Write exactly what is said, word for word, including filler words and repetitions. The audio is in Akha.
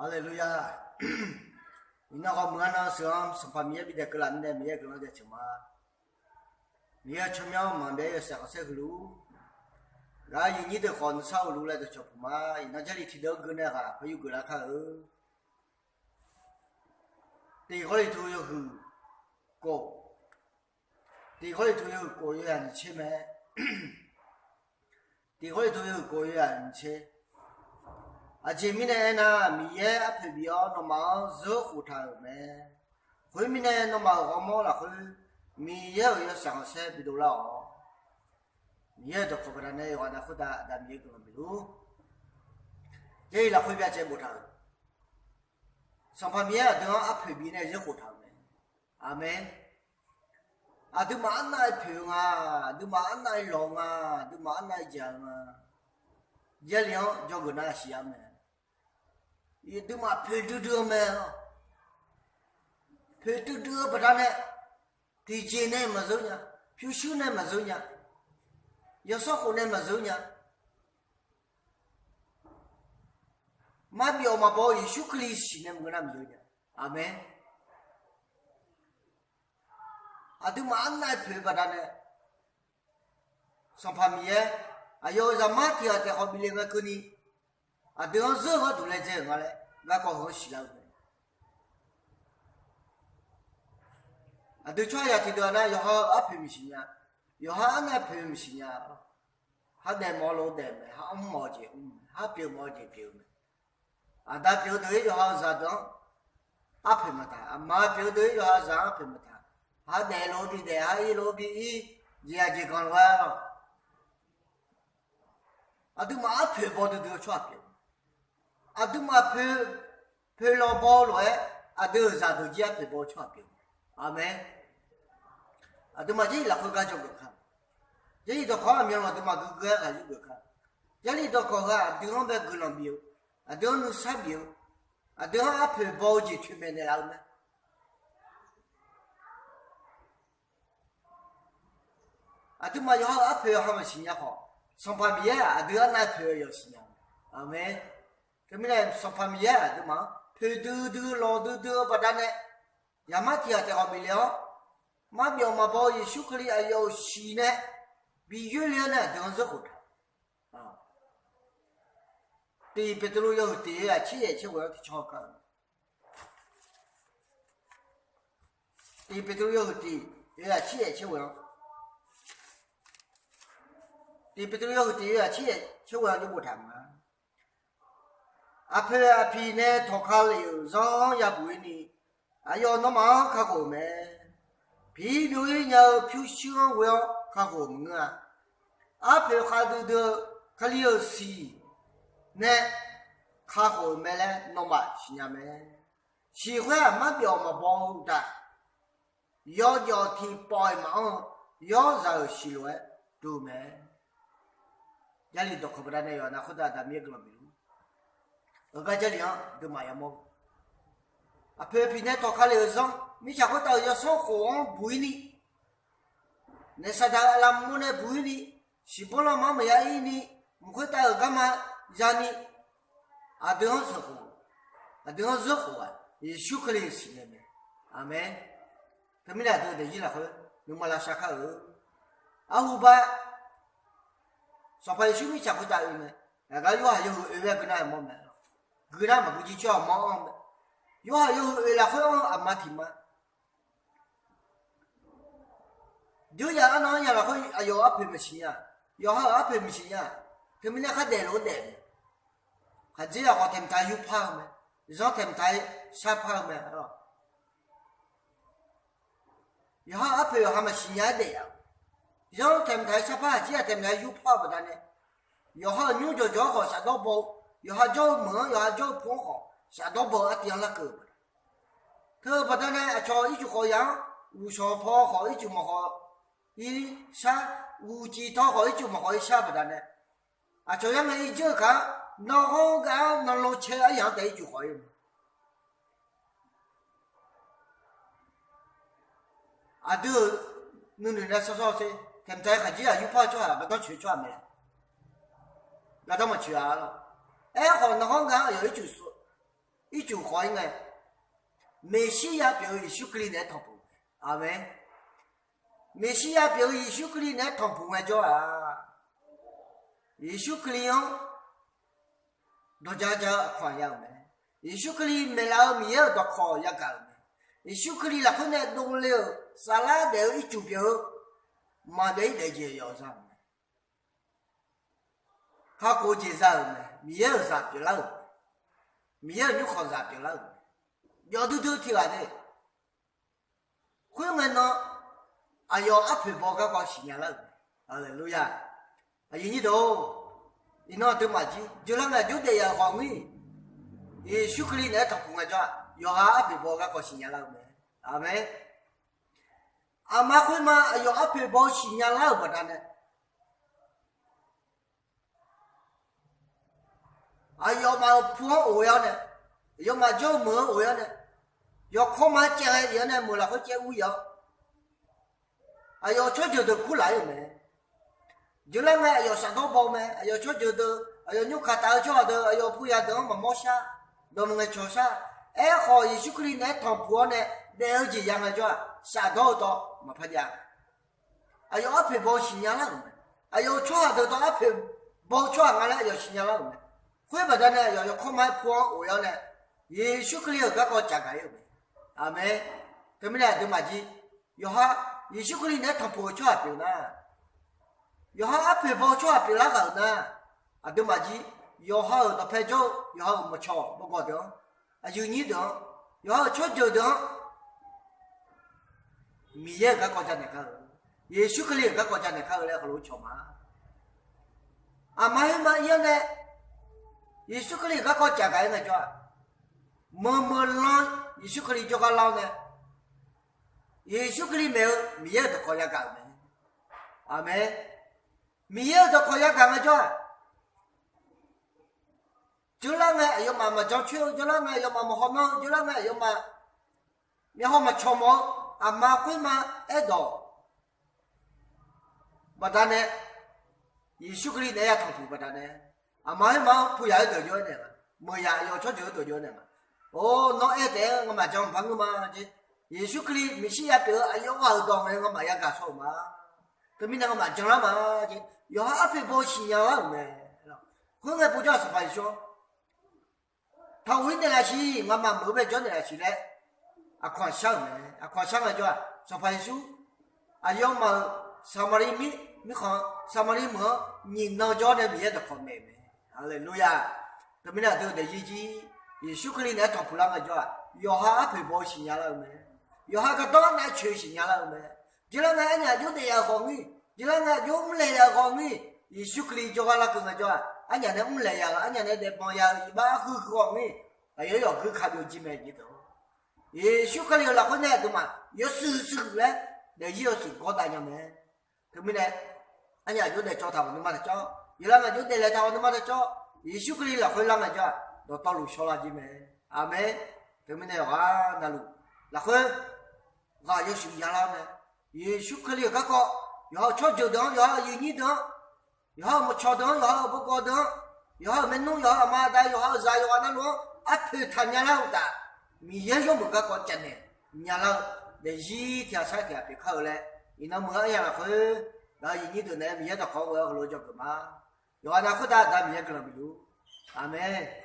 Haleluya! Iqnan khawf meuq-anr nan sheuq-anr Sanqpaq Miqyaer bidaeq keuvlaf mirnae Miqyaer guiqlanq jaceuq ma. Miqyaer-eu tsawrmyanr maqbyav-ir yawshaef khanqsaer huiq luf-ur. Gaq-eu yiqnyir deuq khawf nuisar uq luf laer dawqcawq puq ma. Iqnan Jarlif tiqdeuq-anr geu nae ghaq paqyur geuflar kar-eu. Tiq Gawrliqtu yawhuiq kof, Tiq Gawrliqtu yawhuiq kof yawzaq nyiq tser mae. Tiq Gawrliqtu yawhuiq kof yawzaq nyiq tser. Aqjeq mirnae aernar, Miqyaer arpoeq bif-awr nawmaf-anr zeur khoftaq-euq mae. Khoermirnae, nawmaf-euq ghawrmawr lafkhoer Miqyaer-euq yawshaef khanqsaer bidov lar-awq. Miqyaer-euq dawqkawq baqdanae yawqghaq nav khoertav Aqda Miqyaer guiqlanq bif luf-ur. Jarlif lafkhoer byacaevni boftaq-euq, Sanqpaq Miqyaer aqdui-anr arpoeq bif nae zeur khoftaq-euq mae. Aqmeq. Aqduimaf arnav-aer poeq-eu nga, aqduimaf arnav-aer lawq-eu nga, aqduimaf arnav-aer jaq-eu nga. Jarlif-anr dzawgeuf nar siq-a mae. Aqduimaf poeq duidui-eu mae-awq. Poeq duidui-eu baqdanae, tiqjeq nae maqzeur nya, pyurshuir nae maqzeur nya, yawsanr khof nae maqzeur nya, maqbif-awq maqbaw-eu Yeqsur Kali siq nae maqngeur nar maqzeur nya. Aqmeq. Aqduimaf arnav-aer poeq-eu baqdanae, Sanqpaq Miqyaer aqyawf-euq zaqmar tiq ghaq taef khawf bif le ngae keuvni, aqdui-anr zeur-eu gharduq laejae-euq nga laer garkawv heu-anr siqlar-eu mae. Aqdui tsawrhaqzaq tiqdeuq-aq nar, yawqha-euq arpoeq maqsiq nya, yawqha arnav-aer poeq maqsiq nya. Har daef mawf-eu lof daef-eu mae, har mr mawf-eu jeq mr-eu mae, har pyeuf mawf-eu jeq pyeuf-eu mae. Aqda pyeuf-eu deuq-ir yawqha-euq zaqdeuq-anr arpoeq maqtaq, aqma pyeuf-eu deuq-ir yawqha zaq-anr arpoeq maqtaq, har daef lof-eu bidaef, har ir lof-eu bi ir, jeqzaq jeqganq lof-aer-awq. Aqduimaf arpoeq baw duidui-eu tsawrhaq pyeuf-eu, aqduimaf poeq, poeq lawq baw-eu lof-aer, aqdui-euq zaqdeuq jir arpoeq baw-eu tsawrhaq pyeuf-eu. Aqmeq. Aqduimaf Jarlif lafkhoer gar dzawgeuf kar. Jarlif dawqkawq-anr aqmyanluf aqduimaf guiqguiq-aer ghaq yurgeuf kar. Jarlif dawqkawq heu-aq aqdui-anr bae guiqlanq bif-eu, aqdui-anr nuisar bif-eu, aqdui-anr arpoeq baw-eu jeq toeqmaeq naeqlaf-eu mae. Aqduimaf yawqha-euq arpoeq yawqha maqsiq nya khawf, Sanqpaq Miqyaer-aq aqdui arnav poeq-eu yawf siqnya-eu mae. Aqmeq. Teumirnae Sanqpaq Miqyaer aqduimaf-anr poeq duidui-eu lawq duidui-eu baqdanae, zaqmar tiq ghaq taef khawf bif le-awr, maqbif-awq maqbaw-eu Yeqsur Kali aqyawf-euq siq nae bi yoerle-awr nae aqdui-anr zeur khoftaq. Tiq Beqtuvluv yawhuiq tiq yawzaq tser yaef tser ghoeq-anr tiqcan kar-eu. Tiq Beqtuvluv yawhuiq tiq yawzaq tser yaef tser ghoeq-anr, Tiq Beqtuvluv yawhuiq tiq yawzaq tser yaef tser ghoeq-anr jawr boftaq ma. Aqpoeq aqpiq nae tawqka lef-euq zanr-anr yabuq-ir ni, aqyawf nawmaf-anr kakhof-euq mae. Piqir byov-ir nya-eu pyurshuir-anr ghoe-awr kakhof-euq maqngeur-a. Arpoeq khavdui dui-eu Kali-euq siq nae kakhof-euq mae laer nawmaf siqnya mae. Siq khoer-aq marbif-awq maqbaw-eu uqtaf, yawjawf tiqpawf-iq maqanr-eu yawrzaq-euq siq lof-aer dui-eu mae. Jarlif dawqkawq baqdanae yawqha nav khoertav Aqda Miqyaer guiqlanq bif luf-ur. Heugar Jarlif-anr aqduimaf yamawr-eu, aqpoeq aqpiq nae tawqka lef-euq zanr, mirtsaq khoertav-euq yawsanr khof-anr buq-ir ni, naef saqdaq aqlaf mur nae buq-ir ni, siqbawr lanma-anr maqya ir ni, mq khoertav-euq garma yani, aqdui-anr zeur khof, aqdui-anr zeur khof-aq Yeqsur Kali-euq siq nae mae. Aqmeq. Teumirnae aqdui-euq daefzir lafkhoer nuima lavshav kar-eu, arhuba, Sanqpaq Yeqsur mirtsaq khoertav oe mae. Aqgar yorhaq yawhuiq oe-aer gui nar-aer mawr mae. Gui nar maqgui jircoer-aq mawr-anr mae. Yorhaq yawhuiq oe lafkhoer-anr aqma tiq ma. Dzoer yaf arnan-anr yaf lafkhoer aqyawf-euq arpoeq maqsiq nya, yawqha-euq arpoeq maqsiq nya. Teumirnae khardaef lof-aer daef mae. Khaqdzerzaq khawf taeqmq taq-aer yurpar-eu mae. Zanr taeqmq taq-aer sharpar-eu mae. Yawqha-euq arpoeq yawqha maqsiq nya-aer daef-a. Zanr taeqmq taq-aer sharpar, khaqdzerzaq taeqmq taq-aer yurpar-eu baqdanae, yawqha-euq nymr jawqjawq-anr khawf shafdawr baw-eu, yawqha jawr-eu meuq-anr yawqha jawr-eu pu-anr khawf shafdawr baw-eu artiv-anr larkeuv-euq baqda. Teu-eu baqdanae aqcawq ircuf khawf yaf-anr, uqshawq paw khawf ircuf maqkhawf irshar, uqcif taw khawf ircuf maqkhawf irshar baqdanae, aqcawq yar ngae irdzeur-eu kaq-anr, nanghanr gav-anr nanlo cae aryaq-anr taef ircuf khawf ir-eu mae. Aqdui-euq nuinoeq nav shawr shawr sher, taeqmq taq-aer khaqdzerzaq yurpar-eu tsawrhaq baqdanr coeq-eu tsawrhaq mae. Gardanr maqcoeq-a lor. Aerkhawf nanghanr gav-anr aqyawf ircuf suf-eu, ircuf khawf-ir ngae, Meqsirya pyeuf-eu Yeqsur Kali naeq-aer tanqpuq. Aqmeq. Meqsirya pyeuf-eu Yeqsur Kali naeq-aer tanqpuq ngaejawr-aq, Yeqsur Kali-anr dawqja ja-eu aqkawq-anr ya-euq mae. Yeqsur Kali maeqlaf-eu Miqyaer-euq dawqkawq yagaq-euq mae. Yeqsur Kali lafkhoer nae dovle-euq saflar daef-eu ircuf pyeuf-eu maqdaef-ir daef jeq yawf za-euq mae. Kakhof-eu jeq za-euq mae. Miqyaer-euq zaq pyeuflar-euq mae. Miqyaer-euq nymrkhanq zaq pyeuflar-euq mae. Jawv duidui tiq ghaq de. Khoerngae nan, aqyawf arpoeq baw garkawv siqnya lar-euq mae. Haleluya. Aqyuif nyir deuq-or, iqnan aqduimaf jir jeular ngae aqjox daef yaf-euq khawf ngir, Yeqsur Kali naeq-aer tanqpuq ngaejawr-aq, yawqha arpoeq baw garkawv siqnya lar-eu mae. Aqmeq. Aqma khoerma aqyawf arpoeq baw-eu siqnya lar-euq baqdanae, aqyawfmaf-euq pu-anr of-aer-awr nae, aqyawfmaf jawr-eu meuq-anr of-aer-awr nae, yawkawr ma-aer caev ghae-ir-awr nae meuq lafkhoer caev ur-ir-awr, aqyawf tsawrjeuq deuq kurlaf-ir-euq mae. Jeular ngae aqyawf shafdawr baw-eu mae. Aqyawf tsawrjeuq deuq, aqyawf nymrkaq taf-eu tsawrhaq deuq, aqyawf puq yaq deuq-anr maqmawr shar, dawqmaeq ngaeqcawq shar. Aerkhawf, Yeqsur Kali naeq-aer tanqpuq-awr nae daef-eu jeq ya ngaejawr-aq, shafdawr-eu tawv maqpar jav. Aqyawf arpoeq baw-eu siqnya lar-euq mae. Aqyawf-euq tsawrhaq deuq tawv arpoeq baw-eu tsawrhaq nga laer aqyawf siqnya lar-euq mae. Khoer baqdanae aqyawf yawkawr ma-aer pu-anr of-aer-awr nae, Yeqsur Kali-euq garkawv cavgaq-ir-euq mae. Aqmeq. Teumirnae aqduimaf jir, yawqha Yeqsur Kali naeq-aer tanqpuq-eu tsawrhaq pyeuf nar, yawqha arpoeq baw-eu tsawrhaq pyeuflar ghaq-euq nar, aqduimaf jir, yawqha-euq dawqpae jawr-eu yawqha-euq maqcawq bawgawq deuq-anr, aqyuif nyir deuq-anr, yawqha-euq tsawrjeuq deuq-anr Miqyaer-euq garkawv janaeq kar-eu, Yeqsur Kali-euq garkawv janaeq kar-eu laer heulof-aer cawq ma. Aqma khoerma ir-awr nae, Yeqsur Kali-euq garkawv cavgaq-ir ngaejawr-aq, meuq meuq lan Yeqsur Kali jawrgar lar-awr nae, Yeqsur Kali maeq-eu Miqyaer-euq dawqkawq yagaq-euq mae. Aqmeq. Miqyaer-euq dawqkawq yagaq ngaejawr-aq, jawrlar ngae aqyawfmaf maqjan coer-eu, jawrlar ngae aqyawfmaf maqhaw nanr-eu, jawrlar ngae aqyawfmaf myavhaw maqcawq mawf-eu, aqma khoerma aerdawq baqdanae, Yeqsur Kali naeq-aer ya tanqpuq baqdanae, aqma khoerma-anr pu yaq-aer dawq jawr-aer naeq nga, meuq yaq aqyawf tsawrjeuq-aer dawq jawr-aer naeq nga. Or, nawr aer taef-aer ngamaf jan maqpar ngeur ma jeq. Yeqsur Kali Meqsirya pyeuf-eu aqyawf ghaq-euq dawq ngae ngamaf yagaq shawr-euq ma. Teumirnae ngamaf janlar ma jeq. Yawqha arpoeq baw-eu siqnya lar-euq mae. Khoerngae povjawr-aq Sanqpaq Yeqsur-anr taqoq-ir naeqlaf siq, ngamaf meuq-eu bae jawr naeqlaf siq laer aqkawq-anr shar-euq mae. Aqkawq-anr shar ngaejawr-aq, Sanqpaq Yeqsur aqyawfmaf-euq Saqmaqliv mir, mirkhanq Saqmaqliv meuq-anr nyiq nan jawr nae Miqyaer dawqkawq maeq-euq mae. Haleluya. Teumirnae aqdui-euq daefzir jir, Yeqsur Kali naeq-aer tanqpuq lar ngaejawr-aq, yawqha arpoeq baw-eu siqnya lar-eu mae. Yawqha gardanr nav-aer coeq-eu siqnya lar-eu mae. Jeular ngae arnyaf aqjox daef yaf-euq khawf ngir, jeular ngae aqjox mrlaeq yaf-euq khawf ngir, Yeqsur Kali jawrgar larkeuv ngaejawr-aq, arnyaf nae mrlaeq yaf-euq, arnyaf nae daefbanq yaf-euq iqbax arhuiq huiq khawf ngir, aqyawf-aer yawqguir ka byovjir mae jeq deuq. Yeqsur Kali-euq lafkhoer nae aqduimaf yawshuif shuif laer daefzir yawshuif gawrdav nya mae. Teumirnae, arnyaf aqjox daefcawv taq-awq nuima taqcawv, yawqlar ngae aqjox daeflaeq taq-awq nuima taqcawv, Yeqsur Kali lafkhoer lar ngaejawr-aq, dawqtawvluf shawrlar jir mae. Aqmeq. Teumirnae yawqghaq navluf lafkhoer ghaq yawshuif yalar mae. Yeqsur Kali-euq garkawv, yawqha-euq tsawrjeuq deuq-anr, yawqha-euq aqyuif nyir deuq-anr, yawqha-euq maqcawq deuq-anr, yawqha-euq bawgawv deuq-anr, yawqha-euq maernmr, yawqha-euq aqma aqda, yawqha-euq zaq yawqghaq navluf-anr arpoeq taqnya lar-eu uqtaf, Miqyaer yawmuiq garkawv cavnaeq nya lar-eu daefzir tiq ghaq sar tiq ghaq pyeuf kar-eu laer, iqnan meuq-eu arnyaf lafkhoer, aqyuif nyir deuq naeq-aer Miqyaer dawqkawq-anr ghoe-awr heulof-aer dzawgeuf ma. Yawqghaq nav khoertav Aqda Miqyaer guiqlanq bif luf-ur. Aqmeq.